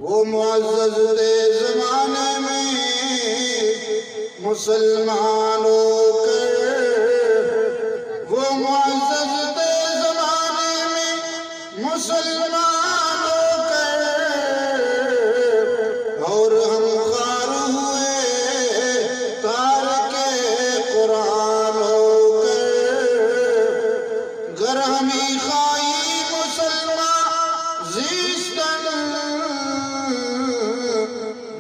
وہ معزز تھے زمانے میں مسلمان ہو کر، وہ معزز تھے زمانے میں مسلمان ہو کر، اور ہم خوار ہوئے تارک قرآن ہو کر۔ گر ہمی خواہی مسلمان زیستن،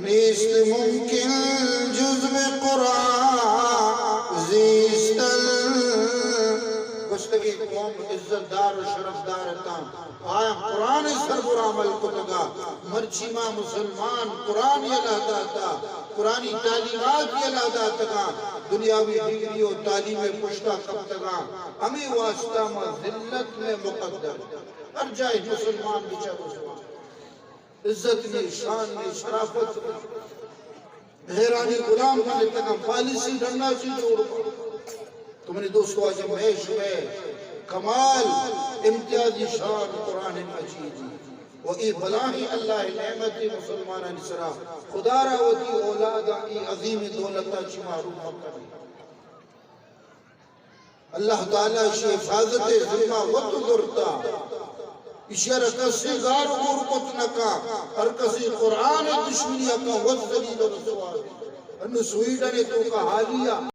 نیست ممکن جز بہ قرآن زیستن۔ گوشتگیں قوم عزت دار و شرف دار اتاں، آیاں قرآن سربر عمل کتگا۔ مرچی ما مسلمان قرآن یلا داتا، قرآنی تعلیمات یلا داتگاں، دنیاوی ڈگری و تعلیم پشتا کپتگاں۔ ہمے واسطہ ما ذلت میں مقدر۔ ہر جاہ مسلمان بچار، عزت نی، شان نی، شرافت نی۔ حیرانی غلام بنتگاں، پالیسی ڈنا چی جوڑ کن۔ تو منی دوست واجہ، مئے شمئے کمال، امتیازی شان قرآن مجید و اے بلاہیں اللہ نعمت مسلمانانی سرا۔ خدا را وتی اولاداں اے عظیم دولتا چی محروم مکنے۔ اللہ تعالی اشی حفاظت ذمہ وت زرتا۔ اشی را کسی گار و گور کت نکا۔ ہر کسی قرآن دشمنی کا وت ذلیل و رسوا۔ انو سویڈن توکا حالیہ